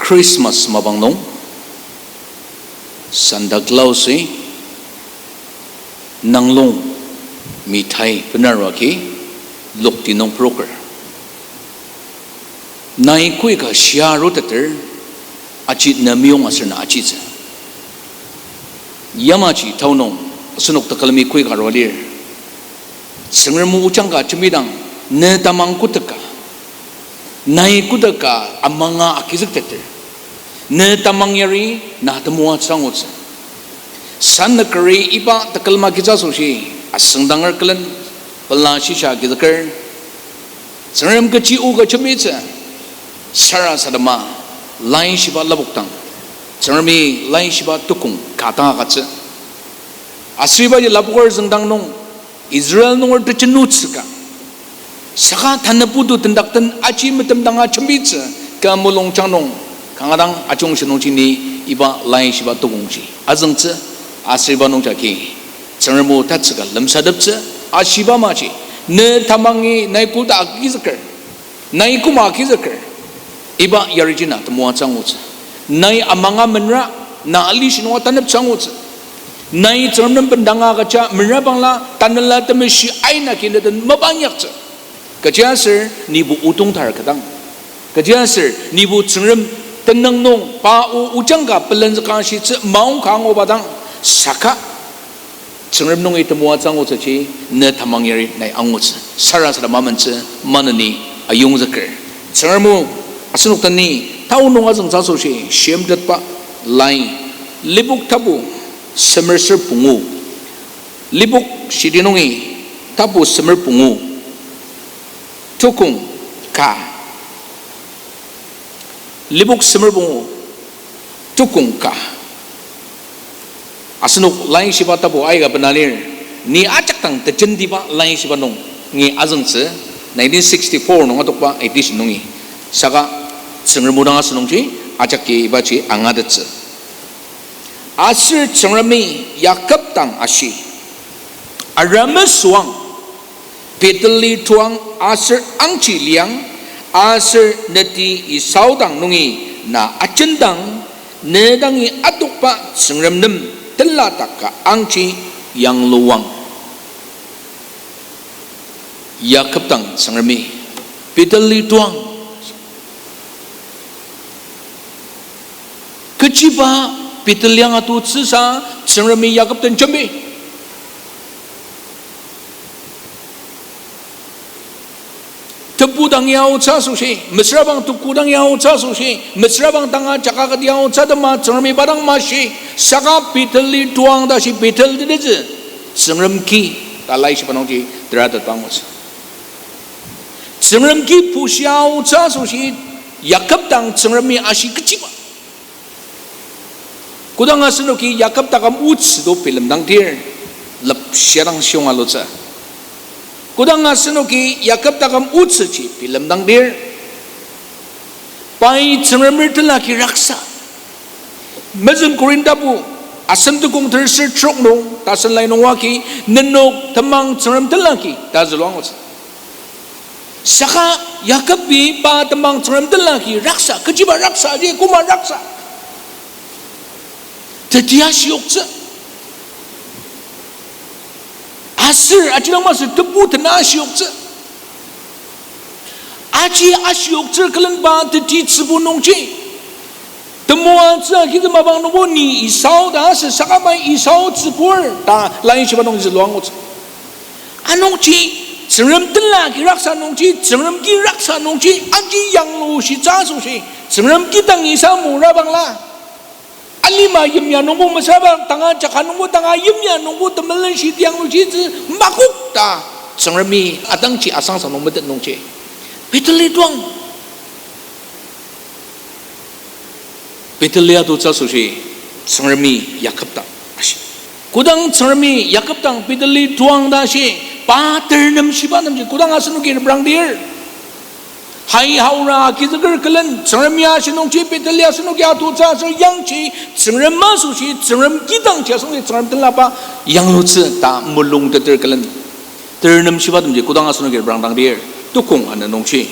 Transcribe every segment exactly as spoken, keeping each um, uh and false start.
Christmas mapang nung, Santa Claus-i nanglung mithai benarua agi lokti nung proker. Nai koi ka shia aruteter, aji na meyong aser na ajitsü. Yamaji tao nung asenok tekülemi koi ka arua lir. Tsüngrem o ojang ka jembidang, ne tamang koteka, nai koteka amanga agizükteter, ne tamang yari na temoatsü angutsü. Sanükeri iba tekülem agitsü asoshi, asüngdanger külen pela shisa agizüker, Tsüngrem kechi o ka jembitsü, sarasadema, Laishiba lapokdang, Tsüngremi Laishiba tukong ka dang agütsü. Aser ibaji lapoker züngdang nung, Israel nunger tejenutsü ka, saka tanü putu tendakten aji metemdanga jembitsü, kü mulungjang nung kanga dang ajungshi nungji ni iba Laishiba tukongji azüngtsü. Aser iba nungjagi Tsüngrem o tatsüka lemsateptsü, ashiba maji, ne tamangi nai koda agizüker, nai koma agizüker, iba yariji na temoatsü angutsü. Nai amanga menra, na alishi nunga taneptsü angutsü. Nai Tsüngrem nem bendanga agüja menrabangla Tanela Temeshi aina ki ne den mapa inyaktsü. Kechiaser nibo otong tar küdang, kechiaser nibo Tsüngrem tenüng nung pa o ojang ka pelenzüka shitsü maongka anguba dang, saka Tsüngrem nungi temoatsü angutsüji, ne tamang yari nai angutsü, sarasadema amentsü, maneni ayongzüker. Tsüngrem o asenok deni tao nung azüngtsü asoshi shimtetba lai, Lipok tapu semerser pungu. Lipok shidi nungi tapu semer pungu, tukong ka. Lipok semer pungu, tukong ka. Asenok Laishiba tapu aika bena lir, ni ajak dang tejentiba Laishiba nungi azüngtsü, nineteen sixty-four nung adokba edition nungi. Saka Tsüngrem o dang asenungji ajaki ibaji angatettsü. Aser Tsüngremi Yakob dang ashi, Aramesüang, Beteli toang aser angji liang, aser neti Esau dang nungi na ajendang, ne dangi adokba Tsüngrem nem teladak ka angji yangluang. Yakob dang Tsüngremi Beteli toang. Kechiba Betel yang atutsüsa Tsüngremi Yakob den jembi. Tebu dang ya aotsü asoshi, mesürabang teku dang ya aotsü asoshi, mesürabang tanga jaka kati ya aotsü atema Tsüngremi pa dang mashi, saka Beteli toang ta shi Betel tetezü, Tsüngrem ki ta Laishiba nungji teratetba angutsü. Tsüngrem ki pushia aotsü asoshi, Yakob dang Tsüngremi ashi kechiba. Kodang asenoki Yakob taküm otsü to bilemdangdir, lepshidang shiyonga alutsü. Kodang asenoki Yakob taküm otsüji bilemdangdir, pai Tsüngremer tenlaki raksa. Mezüng Korinth tapu asem tukong terser trok nung tasen lai nung oa ki, nenok temang Tsüngrem tenlaki ta zülua angutsü. Saka Yakobi pa temang Tsüngrem tenlaki raksa, kechiba raksa ji koma raksa. Teti ashiyoktsü. Aser aji dang masü tebu tena ashiyoktsü. Aji ashiyoktsür külenba teti tsübu nungji, temoatsü agizük mapang nungbo ni Esau ta asü saka pai Esau tsübur ta laishiba nungji zülua angutsü. Anungji Tsüngrem tenlaki raksa nungji, Tsüngrem ki raksa nungji, aji yanglushitsü asoshi, Tsüngrem kidang isa murabangla alima yimya nungbo mesüra tanga jaka nungbo tanga yimya nungbo temelenshi tianglushitsü makok ta Tsüngremi atangji asangsa nung metet nungji, Beteli tuang. Beteli atutsü asoshi Tsüngremi Yakob dang ashi. Kodang Tsüngremi Yakob dang Beteli tuang ta ashi, pa ternemshiba nemji kodang asenoki reprangdir, hai haora agizüker külen Tsüngremi ashi nungji Beteli asenoki atutsü aser yangji Tsüngrem asoshi Tsüngrem kidangji asenoki Tsüngrem tenlaba yanglutsü ta mulung teter külen, ternemshiba nemji kodang asenoki reprangdangdir, tukong ana nungji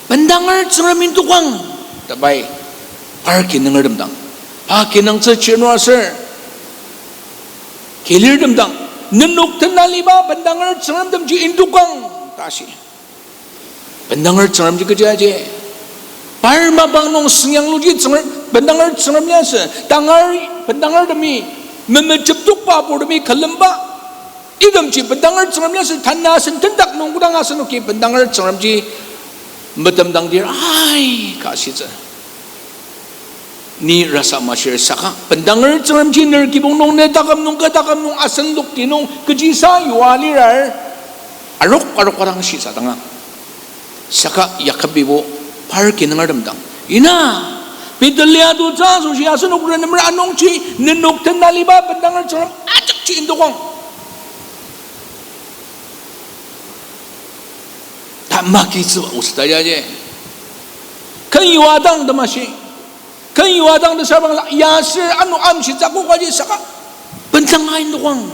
bendanger Tsüngremi tuang ta pai Par kinungertem dang, pa kinungtsü chirnua aser kilirtem dang, nenok tenaliba bendanger Tsüngremtemji indokang ta shi. Bendanger Tsüngremji kechi aji? Par mapang nung süngyangluji Tsüngrem, bendanger Tsüngrem liasü, tangar bendangertemi, memejeptokba purtemi külemba. Itemji bendanger Tsüngrem liasü, tanü asen tendak nung kodang asenoki bendanger Tsüngremji metemdangdir, ai, ka shitsü. Ni rasa mashir saka, bendanger Tsüngremji ner kibong nung, ne taküm nung, kü taküm nung, asen lokti nung, kechisa yua lirar, arok, arok arang shisa danga. Saka Yakobibo par kinungertem dang, ina, Bethel atutsü asoshi asenok renemer anungji, nenok tenaliba bendanger Tsüngrem ajakji indokang ta makitsüba otsü ta yaji. Ken yua dang temashi. Ken yua dang tesabangla, ya aser ano amshitsü akok aji saka, bendang ain dokang.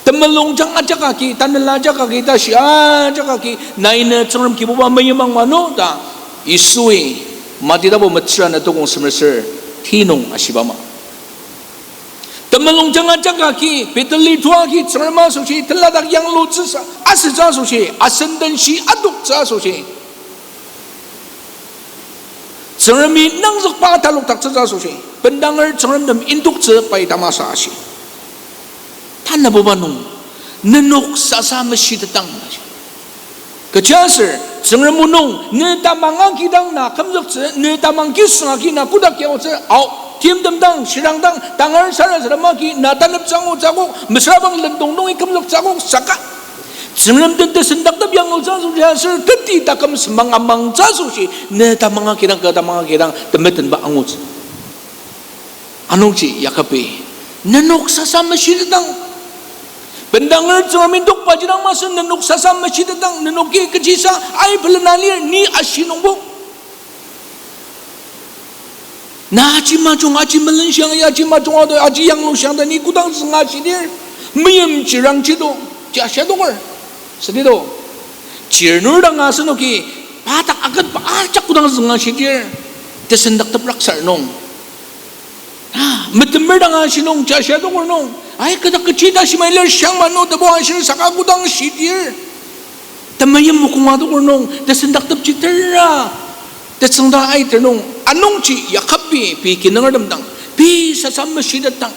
Temulungjang ajak agi, tanela ajak agi, tashi ajak agi, nai ne Tsüngrem Kibuba meimang ma no ta, Yisui, Mati tapu metsür ana tukong semer ser, ti nung ashiba ama. Temulungjang ajak agi, Betheli tua agi, Tsüngrem asoshi, teladak yanglutsüsa, asütsü asoshi, asen den shi adoktsü asoshi, Tsüngremi nangzükba talokdaktsütsü asoshi, bendanger Tsüngremtem indoktsü pai tamasa ashi. Tanabuba nung, nenok sasa meshitetang. Kechiaser, Tsüngrem o nung, ne tamang agi dang na kümzüktsü, ne tamang kisüng agi na kodak yaotsü, ao, timtem dang, shirang dang, tangar sarasadem agi na taneptsü angutsü akok, mesüra bang lendong nungi kümzüktsü akok, saka Tsüngrem den tesendaktep yanglutsü asoshi aser teti taküm semang amangtsü asoshi, ne tamang agi dang, kü tamang agi dang, temetenba angutsü. Anungji Yakobi, nenok sasa meshitetang. Bendanger Tsüngrem indokbaji dang masü nenok sasa meshitetang, nenoki kechisa ai pelena lir ni ashi nungbo. Na aji majung, aji melenshiang, aji majung ado, aji yanglushiang ta ni kodang zünga shidir. Meimchirangji do, ji ashia doker. Südi do. Chirnur dang asenoki, pa dak aketba ajak kodang zünga shidir. Tesendaktep raksar nung, a, metemer dang ashi nung, ji ashia doker nung, ai, kü dak kechi ta shimai lir shiang ma no, tebu ashir saka kodang shidir. Temeim mokonga doker nung, tesendaktepji tera, tetsüngda aiter nung, anungji Yakobi pei kinungertem dang, pei sasa meshitetang.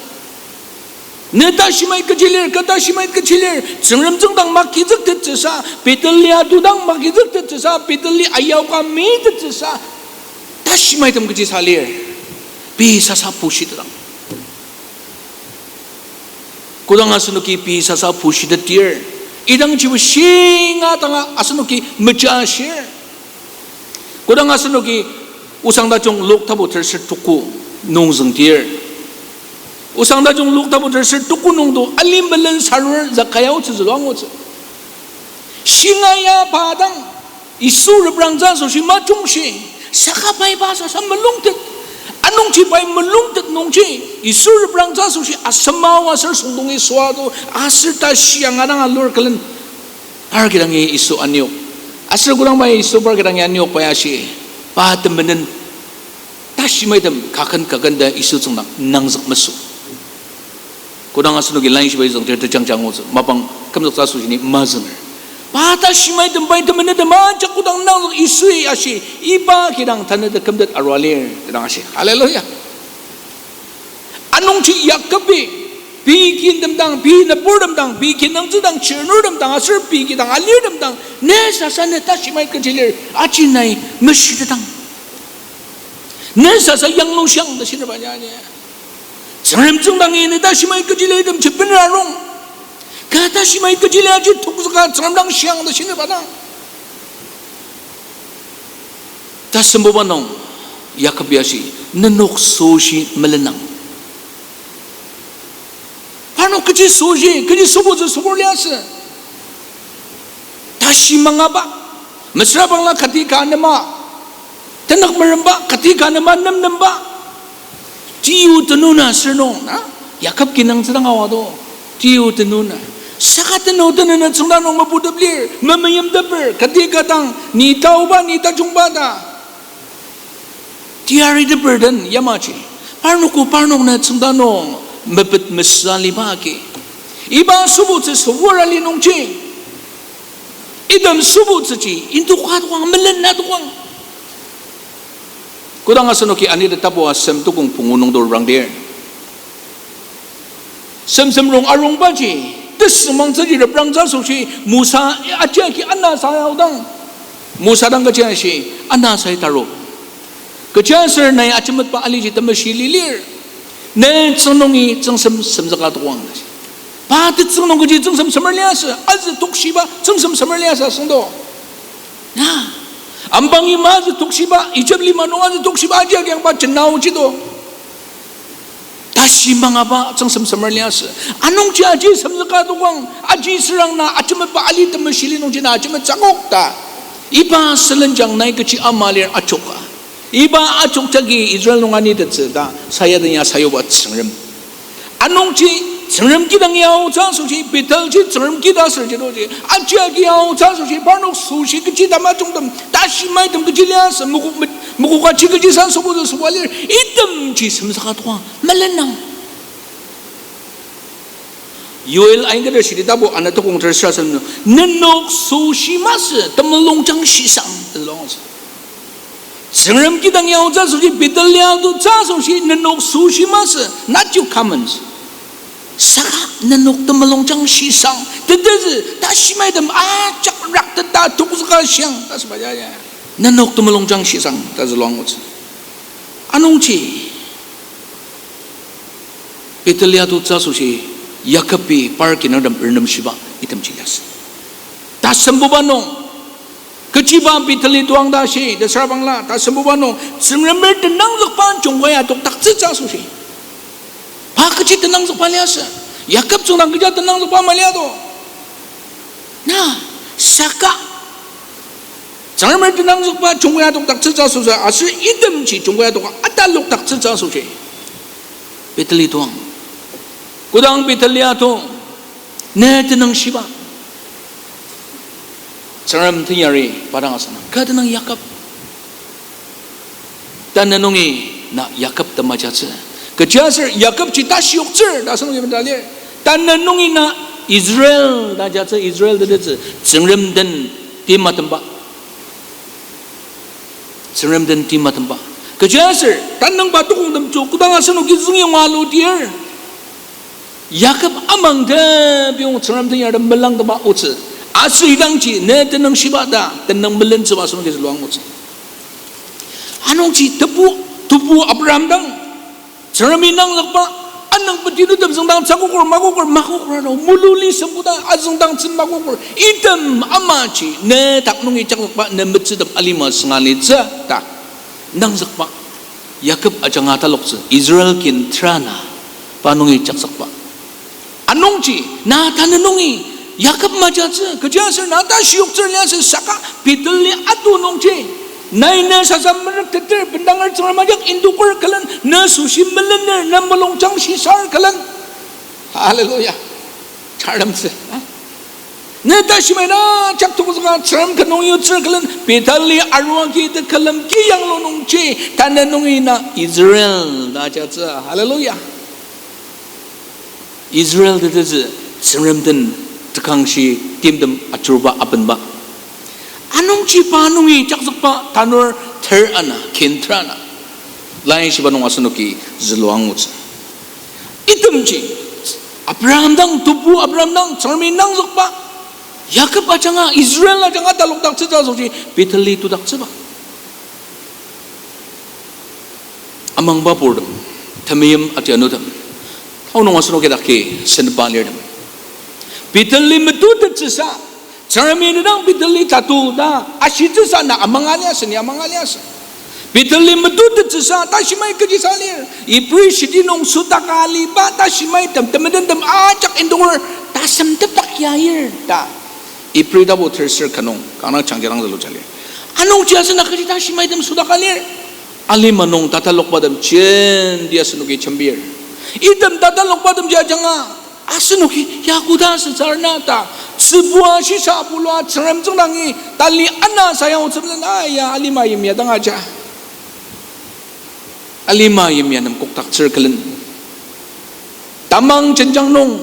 Ne ta shimai kechi lir, kü ta shimai kechi lir, Tsüngrem tsüngdang magizüktettsüsa, Betheli atu dang magizüktettsüsa, Betheli ayauka mitettsüsa, ta shimaitem kechisa lir, pei sasa pushitetang. Kodang asenoki pei sasa pushitetdir, idangjibo shinga danga asenoki mejashir. Kodang asenoki Osang Tajung Luk tapu terser tuku nung züngdir, Osang Tajung Luk tapu terser tuku nungdo ali melen sarur Zakaya otsü zülua angutsü. Shinga ya pa dang Yisu reprangtsü asoshi majungshi, saka pai pa sasa melungtet. Anungji pai melungtet nungji, Yisu reprangtsü asoshi asema aser süngdongi süa do, aser ta shiang adang alur külen. Par kidangi Yisu aniok. Aser kodang pai Yisu par kidangi aniok pai ashi, pa temenen, ta shimaitem kaken kaken ta Yisu tsüngdang nangzük mesü. Kodang asenoki laishibai züngdir tejangja angutsü, mapang kümzüktsü asoshi ni mazünger. Pa ta shimaitem pai temenentem ajak kodang nangzük Yisui ashi, iba kidang tanü tekümtet arua lir, kidang ashi. Hallelujah. Anungji Yakobi, pei kintem dang, pei nüburtem dang, pei kinungtsü dang, chirnurtem dang, aser pei kidang alirtem dang, ne sasa ne ta shimai kechi lir, aji nai meshitetang. Ne sasa yanglushiang ta shinüba ya ne. Tsüngrem tsüngdangi ne ta shimai kechi lir itemji benra rong. Kü ta shimai kechi lir aji tokzüka Tsüngrem dang shiang ta shinüba dang. Tasembuba nung, Yakob ya shi, nenok süshi melenang. Parnok kechi süshi, kechi sübutsü sübur liasü. Tashi mangaba, mesüra bangla kati ka nema, tenük meremba, kati ka nema nemnemba. Tiyu tenuna sür nung, na? Yakob kinungtsü dang awa do. Tiyu tenuna. Saka tenu tenuna tsüngda nung meputep lir, memeyimteper, kati ka dang, ni taoba, ni tajungba ta. Teyari teper den yamaji, parnok o parnok na tsüngda nung mepet mesüa liba agi, iba sübutsü sübura li nungji, item sübutsüji indoka toang, melena toang. Kodang asenoki Anite tapu asem tukong pungu nung to reprangdir, semsem rong arungbaji, tesüngmangtsüji reprangtsü asoshi, Mosa aji agi anasa ya aodang, Mosa dang kechi ashi, anasai taru. Kechiaser nai ajemetba aliji temeshi lilir, ne tsüngnungi tsüngsem semzüka toang. Pa tetsüng nung kechi tsüngsem semer liasü, azü tokshiba tsüngsem semer liasü asüngdo. Na, ambangi ma azü tokshiba, Ijip lima nung azü tokshiba aji agi angba jenao jido. Tashi mangaba tsüngsem semer liasü. Anungji aji semzüka toang, aji sürang na ajemetba ali temeshi li nungji na ajemet sakok ta. Iba sülenjang nai kechi ama lir ajoka. Iba ajok jagi Israel nung anitettsü ta sayadenya sayuba Tsüngrem. Anungji Tsüngrem kidang ya aotsü asoshi, Bethel ji Tsüngrem kida aser jidoji, aji agi ya aotsü asoshi, parnok süshi kechi tamajungtem, tashi maitem kechi liasü, mokok met-, mokok aji kechi sa sübutsü süba lir, itemji semzüka toang, melenang. Yoel aingketer shidi tapu ana tukong ter sürasem nung, nenok süshi masü temulungjang shisang, ta zülua angutsü. Tsüngrem kidang ya aotsü asoshi, Bethel ya aotsü asoshi, nenok süshi masü, not your comments. Saka nenok temulungjang shisang, tetezü, tashi maitem ajak rakteta tokzüka shiang, ta süba ya ya. Nenok temulungjang shisang, ta zülua angutsü. Anungji Bethel ya aotsü asoshi, Yakobi par kinungtem renemshiba itemji liasü. Tasembuba nung, kechiba Betheli tuang ta shi, ta sürabangla, tasembuba nung, Tsüngremer tenangzükba jungkai adokdaktsütsü asoshi. Pa kechi tenangzükba liasü. Yakob tsüngdang kecha tenangzükba maliado. Na, saka Tsüngremer tenangzükba jungkai adokdaktsütsü asoshi, aser itemji jungkai adoka atalokdaktsütsü asoshi, Betheli tuang. Kodang Betheli atu, ne tenüngshiba, Tsüngrem tenyari pa dang asüna, kü tenüng Yakob. Tanü nungi na Yakob tem ajatsü. Kechiaser Yakobji ta shiyoktsür ta asenoki menda lir. Tanü nungi na Israel ta ajatsü, Israel tetezü Tsüngrem den timatemba. Tsüngrem den timatemba. Kechiaser tanüngba tukongtem joko kodang asenoki züngyonga aludir, Yakob amang tebiyong Tsüngrem tenyar ta melangtema otsü. Aser idangji ne tenüngshiba ta tenüng melentsüba asenoki zülua angutsü. Anungji tebu, tebu Abraham dang Tsüngremi nangzükba, anüng peti nutem züngdang tsakoker, makoker, makoker ano, mulu lisem koda azüngdang tsün makoker, item amaji ne dak nungi jakzükba ne metsütem alima sünga litsü ta nangzükba. Yakob ajanga taloktsü, Israel kin terana pa nungi jakzükba. Anungji, na tanü nungi Yakob majatsü, kechiaser na ta shiyoktsür liasü saka Betheli atu nungji, nai ne sasa merükteter bendanger Tsüngrem ajak indoker külen, ne süshi melener, ne mulungjang shisar külen. Hallelujah. Charemtsü, a? Ne tashimai na jaktokzüka Tsüngrem kenung yutsür külen, Betheli arua ki te külem ki yanglu nungji, tanü nungi na Israel ta ajatsü. Hallelujah. Israel tetezü Tsüngrem den tekangshi timtem ajuruba abenba. Anungji pa nungi jakzükba tanur ter ana, kin ter ana, laishiba nung asenoki zülua angutsü. Itemji Abraham dang, tebu Abraham dang Tsüngremi nangzükba, Yakob ajanga, Israel ajanga talokdaktsütsü asoshi Betheli tudaktsüba. Amangba purtem, temeim atianutem, aonung asenoki daki senba lirtem, Betheli metutettsüsa, Tsüngremi ne dang Betheli tatu ta ashitsüsa na amanga liasü, ni amanga liasü. Betheli metutettsüsa tashimai kechisa lir. Ibri shidi nung südaka aliba tashimaitem, temetentem ajak indoker tasemtepak ya ir ta Ibri tapu terser ka nung kanga jangja dang züluja lir. Anungji asena kechi tashimaitem südaka lir? Alima nung tatalokbatem jenti asenoki jembir. Item tatalokbatemji ajanga asenoki ya koda asütsür na ta, tsübua shisa bulua Tsüngrem tsüngdangi tali ana sayang otsü melen, aya, alima yimya dang aja. Alima yimya nem kokdaktsür külen. Tamang jenjang nung,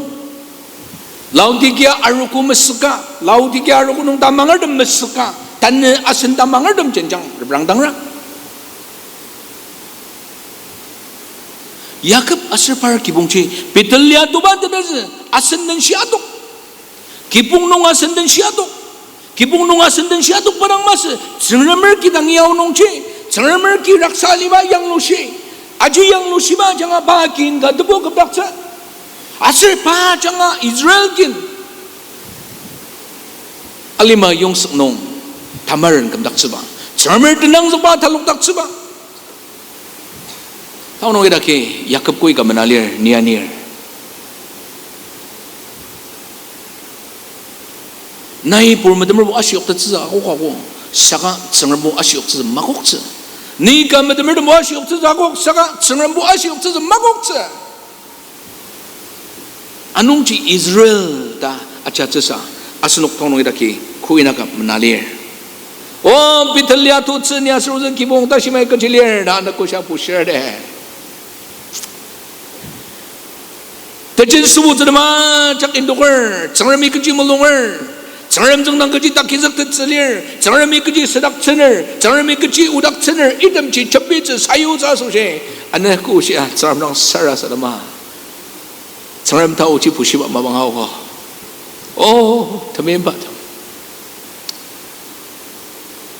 Laodicea arogo mesüka, Laodicea arogo nung tamangertem mesüka, tanü asen tamangertem jenjang reprangdangra. Yakob aser par kibongji Bethel liatuba tetezü, asen den shiadok. Kibong nung asen den shiadok. Kibong nung asen den shiadokba dang masü, Tsüngremer kidang yao nungji, Tsüngremer ki raksa aliba yanglushi, aji yanglushiba ajanga pa kin ka tebu kümdaktsü. Aser pa ajanga Israel kin alima yongzük nung tamaren kümdaktsüba, Tsüngremer tenangzükba talokdaktsüba. Tanü idaki Yakob koi ka mena lir, ni anir. Nai pur metemerbo ashiyoktettsütsü akok ako, saka Tsüngrembo ashiyoktsütsü makoktsü. Ni ka metemertembo ashiyoktsütsü akok, saka Tsüngrembo ashiyoktsütsü makoktsü. Anungji Israel ta ajatsüsa, asenok tanü idaki koi naka mena lir. O, Bethel liatutsü ni aser ozü kibong tashimai kechi lir ta anogo shia pushir de. Tejen sübutsütem ajak indoker, Tsüngremi kechi mulunger, Tsüngrem tsüngdang kechi takizüktettsü lir, Tsüngremi kechi südaktsüner, Tsüngremi kechi odaktsüner, itemji jembitsü sayutsü asoshi, anogo shia Tsüngrem dang sarasadema, Tsüngrem taoji bushiba mapang aogo. O, temeibatem,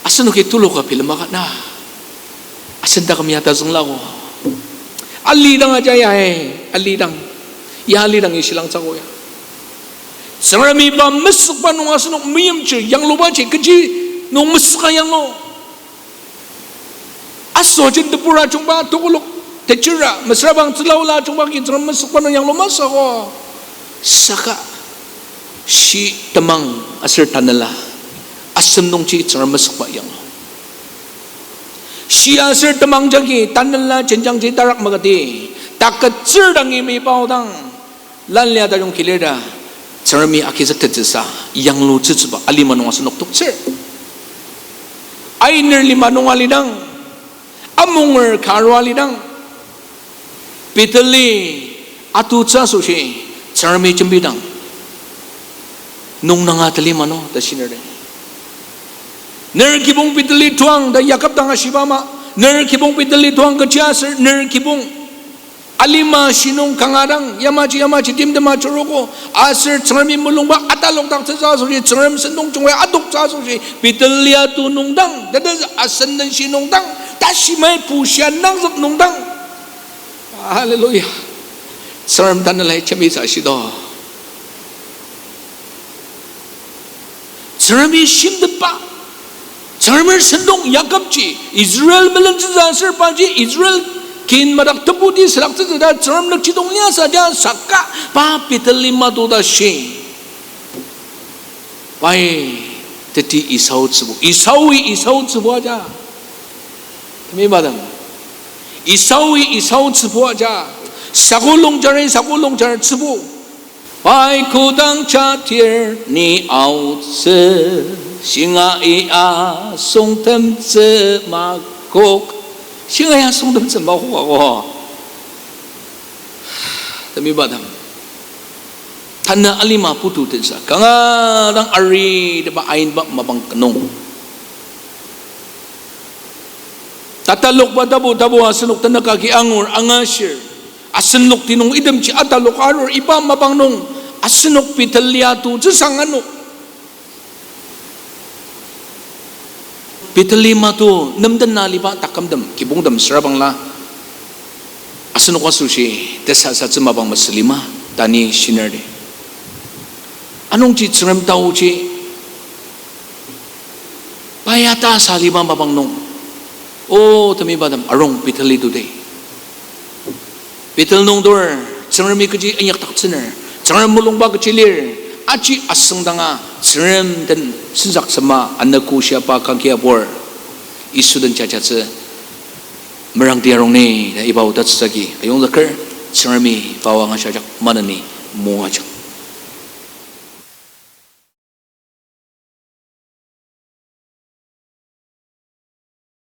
asenoki tuluka bilema ka na, asen taküm ya tazünglago. Alidang aja ya, e, alidang. Ya alidangi shilangtsügo ya. Tsüngremi pa mesükba nung asenok meimchir yanglubaji kechi nung mesüka yanglu. Asoa jenti tebur ajungba, tekolak, techira, mesüra bang tsülaola ajungba ki Tsüngrem mesükba nung yanglu masü ako. Saka shi temang aser tanela asem nungji Tsüngrem mesükba yanglu. Shi aser temang jagi tanela jenjangji tarak makati, taketsür dangi meiba aodang, lanlia tajung kilir ta, Tsüngremi agizüktettsüsa yanglutsütsüba alima nung asenok toktsür. Ainer lima nung alidang, amunger ka arua alidang, Betheli atutsü asoshi Tsüngremi jembidang, nung nanga tali mano ta shiner de. Ner kibong Betheli tuang ta Yakob dang ashiba ama, ner kibong Betheli tuang kechiaser ner kibong alima shinung kanga dang yamaji yamaji timtem ajurugo, aser Tsüngremi mulungba atalokdaktsütsü asoshi, Tsüngrem sentong jungkai adoktsü asoshi, Betheli atu nungdang, that is, asen den shi nungdang, tashimai pushia nangzük nungdang. Hallelujah. Tsüngrem tanelai jembitsü ashido. Tsüngremi shimtetba, Tsüngremer sentong Yakobji Israel melentsütsü aser paji Israel kin madak tebuti südaktsütsü ta Tsüngrem nükjidong liasü ja saka pa Betheli matu ta shi. Pai teti Esau tsübu, Esaui Esau tsübu aja. Temeibatem, Esaui Esau tsübu aja. Sako longjarin sako longjar tsübu. Pai kodang jatir ni aotsü, shingai asüngtemtsü makok. Shingai asüngtemtsü makok ako. Temeibatem, tanü alima putu tensa kanga dang ariteba ainba mapang ka nung, tatalokba tapu tapu asenok tanü kagi angur angashir, asenok tinung itemji atalok arur iba mapang nung, asenok Betheli atutsü sang ano. Betheli matu nemtena aliba takümtem, kibongtem, sürabangla asenok asoshi tesasatsü mapang masü lima ta ni shiner di. Anungji Tsüngrem taoji pai atasa aliba mapang nung, o temeibatem, arung Betheli tude. Bethel nung tur, Tsüngremi kechi inyakdaktsüner, Tsüngrem mulungba kechi lir, aji asüngdanga Tsüngrem den sensaksema anogo shiaba kangki apur, Yisu den jajatsü merangdi arung ni ta iba oda tsütsü agi ayongzüker, Tsüngremi pa o angashia ajak maneni moajang.